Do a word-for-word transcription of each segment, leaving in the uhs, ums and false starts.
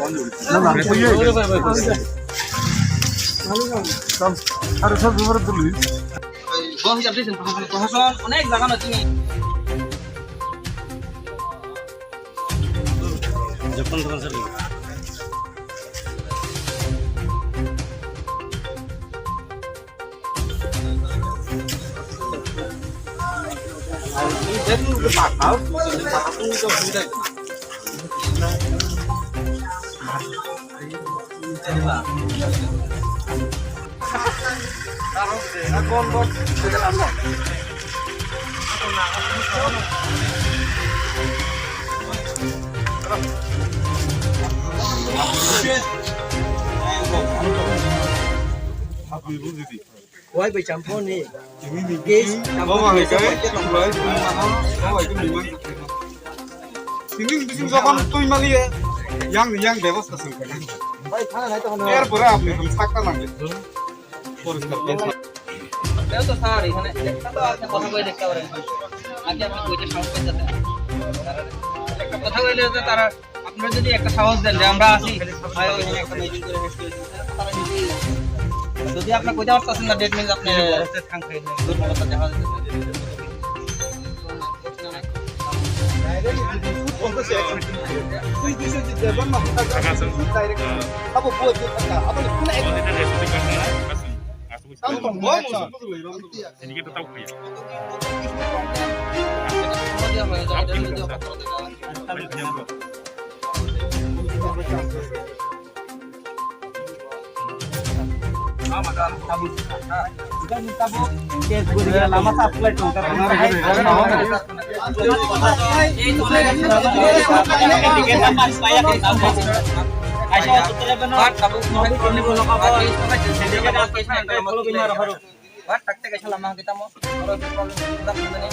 Bom jam disin, prohashan, prohashan, onek jaga no chini. Wai bai champo ni. Tini ni Guys, bising, champo bawa ni hai kai, champo ni. Tini ni bising jokon tui mali ya, yang ni yang bebosta sing kai. Bai, thana nai to hono. Er pore apni tum sakta nang. Poriskar kor. Teo to sir, ekhane ekta to apni kotha koi dekhte paren. Age apni koite sahos pai jate. Ekta kotha koile to tara Apnara jodi ekta sahos den je amra achi, bhai, oi jone ekta meeting kore bosle, tara jodi, jodi apnara koite partasen na, that means apni durbolota dekha jai. Abo bo je thaka, abo ni kuna ek. Tamo tong mo. Enikhe to tau kaya. Lama supply tong. Ba, tak tak kaisa lama kita mo. Oro problem tak mane.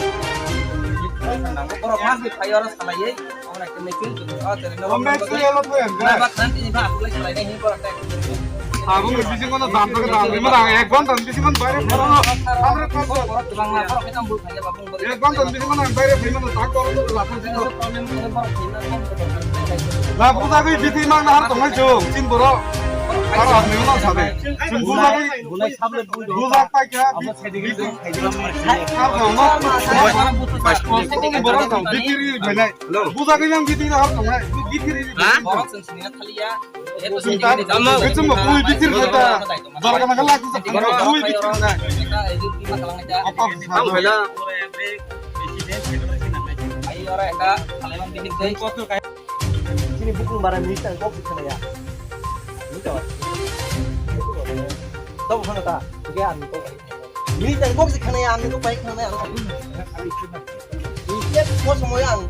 Nang ko oro mas bi phai oro salai ye. Oro ke meeting. Oh, teri no. Om bek si elo to em. Na ba kan tini ba apply salai ni oro tak. Abo ni bising kono dam to dam. Ima dang ek ghonta bising kono baire phai no. Hamre phai. Oro tulang na oro kita bul phai ba bung. Ek ghonta bising kono baire phai no tak oro to la phai no. Problem ko oro phai na. La buja bi biti mang na har tongai jo. Chin boro. Har har ni no sabe. Chin buja bi. Bujak paikha. Bujak yang bithiri bhai. Bujak yang bithiri har tongnai. Bithiri. Bithiri. Tamo. Kechum bui bithiri kata. Dorga maga lak bujak. Bui bithiri na. Apa? Ang bhai la. Ayo ora ekta. Chini bukung bara minister kok khna ya. Ni to. To khna ta. Ge ani kok. Minister kok khna ya, ani kok bai khna ya. Ni ko somoy ang.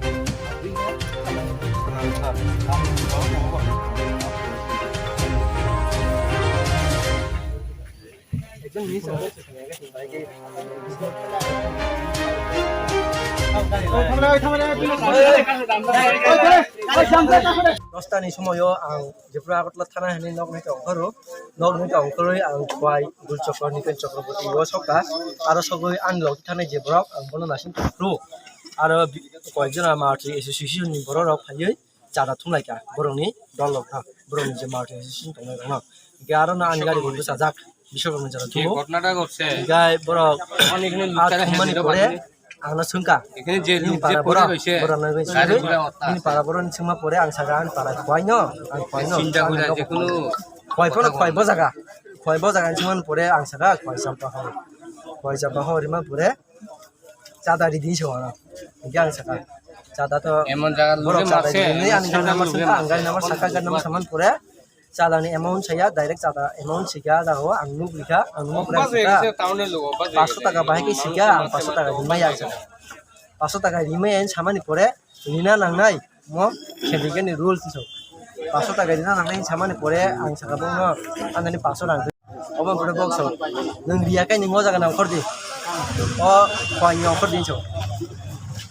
Dosta ni somoyo ang Tripura Agartala thana hinwi nok nai tong pharo, nok nai tong pharo ang Khwai Gul Chokro Nipen Chakraborty o sokha, aro sogwi ani log thana je borok ang bono naising phuru, aro koyek jona Marathi Association ni borok rok phaiwi chada thumlaikha borokni dol rok no, borokni je Marathi Association tongnai rok no. Hingke aro no ani gari bo bwsajak, Biswakarma jora thumbo. Hingke borok a thumani pore ang no swngkha. Nini para borok, borok no swngwi, nini para borok ni swngma pore ang sakha ani para Khwai no, ang Khwai no. Khwai phano Khwai bojaga, Khwai bojaga ni swngmani pore ang sakha Khwai champa ho, Khwai champa ho rima pore. Chada ridi hinwi swngo ano. Hingke ang sakha, chada to emon jaga borok lugui chada mase, ridi hinwi ani gari number sakha, ang gari number sakha, gari number samani pore chada ni amount saya, direct chada amount sika jaga o ang nuk rikha, ang nuk rikha. Paanch sho taka bahai khe sika, ang paanch sho taka rimaya ang sakha. Paanch sho taka rimaya hinwi samani pore rina nangnai. Mo khenikhe ni rules so. Paanch sho taka rina nangnai hinwi samani pore ang sakha bongno, "Ang nini paanch sho rang." Obo pore bok so, "Nwng riya khe nwng o jaga nang khordi. O Khwai ni ongkhordi," hinwi so.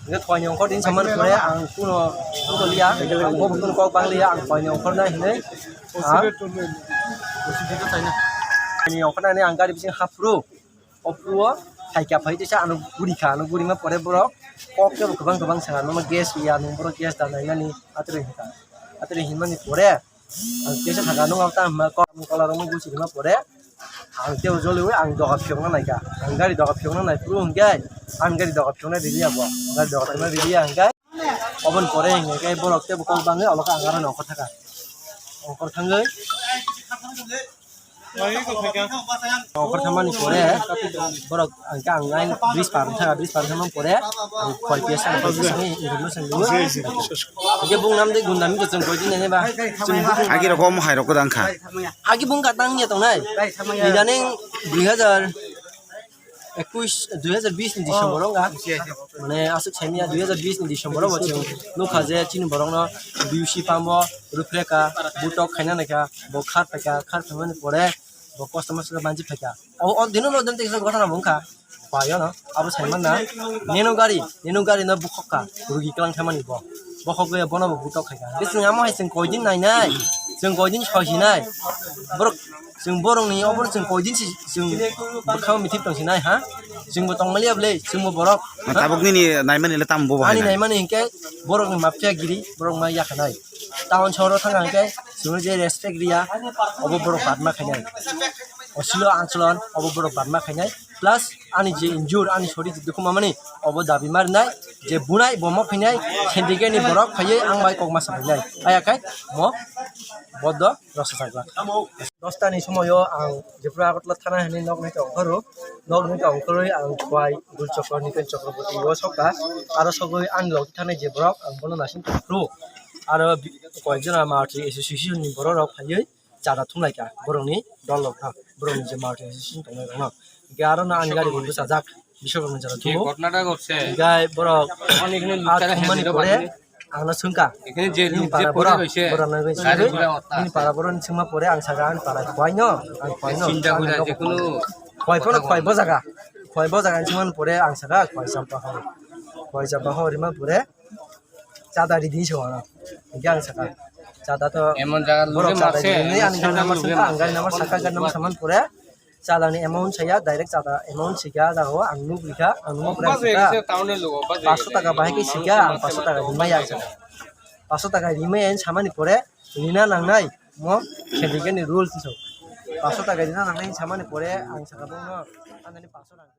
Hingke Khwai ni ongkhordi hinwi samani pore ang kuno, kuno liya, ang bo kuno kok bang liya, ang Khwai ni ongkhornai hinwi. Ang Khwai ni ongkhornani ang gari bising haphuru. O phuru o phaikha, phai teisa ano gurikha, ano gurima pore borok kok tebo kwbang kwbang swngo, "Nono gas ya, nwng borok gas da nainani," atwrwi hinkha. Atwrwi hinmani pore Ang kisa thaka nung ta ma ko kola rong gusi ma pore. Ang teo joli ang doga phiokna naika. Ang gari doga phiokna nai puru hingke. Ang gari doga phiokna rili abo. Gari doga phiokna rili hingke. Obon pore hingke borok tebo kok bangwi oloka ang aro nokor thaka. Nokor thangwi. Nokor thamani pore borok ang ka ang line bridge par thaka, bridge par thangmani pore ang koi piyasa ang koi piyasa ni information dulu. Hingke bung nam de gunda mi kosong koi din ne ba. Agi rok omo hai rok dang kha. Agi bung ka tang ya tongnai. Idaning dui hazar ekush, dui hazar bis ni December o wngkha. Mane aswk saimanya dui hazar bis ni December o bo chwng nukha je chini borokno B U C pump o rwphre kha, butok khaina naikha, bo khar phaikha, khar phaimani pore bo kosto mosto khe manchi phaikha. O, o dino no dente kisa gotha na wngkha. Payo no, abo saimanna. Neno gari, neno gari no bukhok kha, rugi klang khaimani bo. Bokhok gwi bono bo butok khaikha. Bising amo hai chwng koidin nainai, chwng koidin soisinai. Borok Chwng borokni obo chwng koidin si chwng bwkhao mithip tong sinai ha? Chwngbo tongmaliya bwle, chwngbo borok. Tabuk nini naimani le tamo bo Ani bahai na? Naimani hinkhe borokni mafia giri, borok ma yakhanai. Town sohoro thangkha hinkhe chwngno je respect riya, obo borok badma khainai. Osilo ansolon, obo borok badma khainai. Plus ani je injure, ani sori je dukhu mamani, obo dabi marinai, je bunai, bo ma phainai, syndicate ni borok phaiwi ang bai kok ma sabainai. Ayakhai mo bodo. Rosajak. Dosta ni somoyo ang Tripura Agartala thana hinwi nokni tong khoro. Nokni tong khoroi ang Khwai, Gul Chokro, Nitin Chakraborty o sokha. Aro sogwi ani logi thanai je borok ang bono naising tong phuru. Aro bi-, koyek jona Marti Association ni borok rok phaiwi chada thumlaikha borokni dol rok no, borokni je Marti Association tongnai rok no. Hingke aro no ani gari bo bwchajak, Bishwakar ni jora Ki thumo. Ghotona ta ghotse? Hingke borok Ekhane ekhane a luchara thumani hemjira pore bagwi. Ang no swngkha. Ekhane je Nini luk je para pore borok, roise. Borok no Gari swngkha. Ghura hota. Nini para borok ni swngma pore ang saka ani para khwai no, ang khwai no. Chinta Ang gura no je khwai. Khwai phano khwai bo jaga. Khwai bo jaga ni swngmani pore ang saka khwai champa ho. Khwai champa ho rima pore chada ridi se wano. Hingke ang saka. Chada to Emon jaga borok luge chada mase, ridi ni ani gari number luge swngkha, ang mase. Gari number saka, gari number saman pore. Chalani amount saya, direct chala amount sika jaga o ang nugri kha, ang nugri kha. Paso taka bahai khe sika, ang paso taka rimai ya saka. Paso taka rimai ya samani pore rina nangnai mo khendikani rules so. Paso taka rina nangnai samani pore ang saka bongno anani paso taka.